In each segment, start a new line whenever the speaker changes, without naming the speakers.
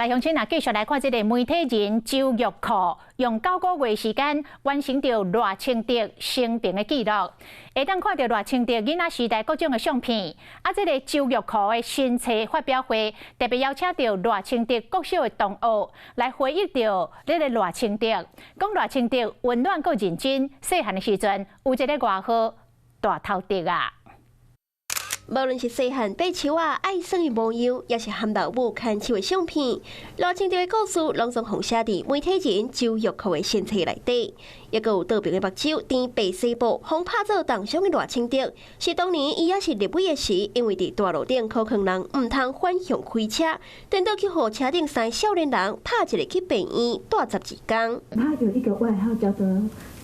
來鄉親啊，繼續來看這个媒體人周玉蔻，用9個月時間完成著賴清德生平的記錄。會當看著賴清德囡仔時代各種的相片。啊，這个周玉蔻的新冊發表會，特別邀請著賴清德國小的同學來回憶著這个賴清德，講賴清德溫暖閣認真，細漢的時陣有一个外號大頭德啊。
無論是細漢爬樹仔愛耍的模樣，抑是含老母牽手的相片，賴清德的故事攏總予寫佇媒體人周玉蔻的新冊內底。抑閣有倒爿的目睭甜白紗布，予拍做凍傷的賴清德，是當年伊猶是立委的時，因為佇大路頂苦勸人毋通反向開車，顛倒去予車頂三个少年人拍一个去病院，蹛12工。
他有一個外號叫做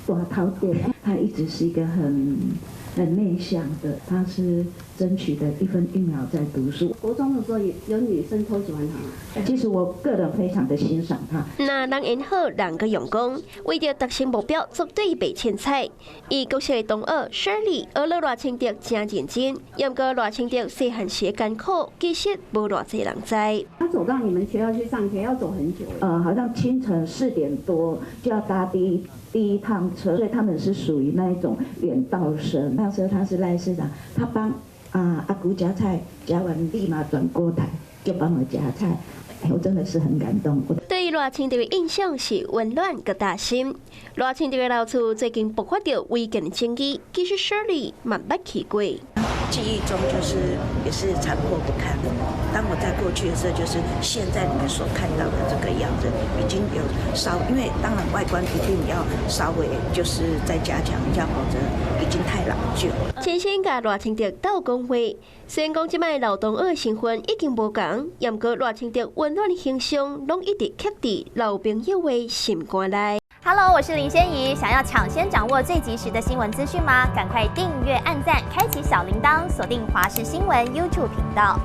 大頭德，他一直是一個很內向的，他是爭取的一分一秒在讀書。
國中的時候有女生偷喜歡他。
其實我個人非常的欣賞他。
若人緣好，人閣用功，為著達成目標，絕對袂凊彩。伊國小的同學 Shirley 學了賴清德誠認真，毋過賴清德細漢時的艱苦，其實無偌濟人知。
他走到你們學校去上學要走很久。
好像清晨4點多就要搭第一趟車，所以他們是屬於那一種遠道生。那時候他是賴市長，他幫啊阿姑夾菜，夾完立馬轉過台就幫我夾菜，我真的是很感動。
對於賴清德的印象是溫暖閣大心。賴清德的老厝最近爆發著違建的爭議，其實 Shirley 嘛捌去過。
記憶中就是也是殘破不堪。當我在過去的時候，就是現在你們所看到的這個樣子，已經有稍，因為當然外觀一定要稍微就是再加強一下，否則已經太老舊了。
親身共賴清德鬥講話，雖然講這擺老同學的身份已經無仝，毋過賴清德溫暖的形象，攏一直刻佇老朋友的心肝內。
Hello，我是林仙怡。想要搶先掌握最及時的新聞資訊嗎？趕快訂閱、按讚、開啟小鈴鐺，鎖定華視新聞 YouTube 頻道。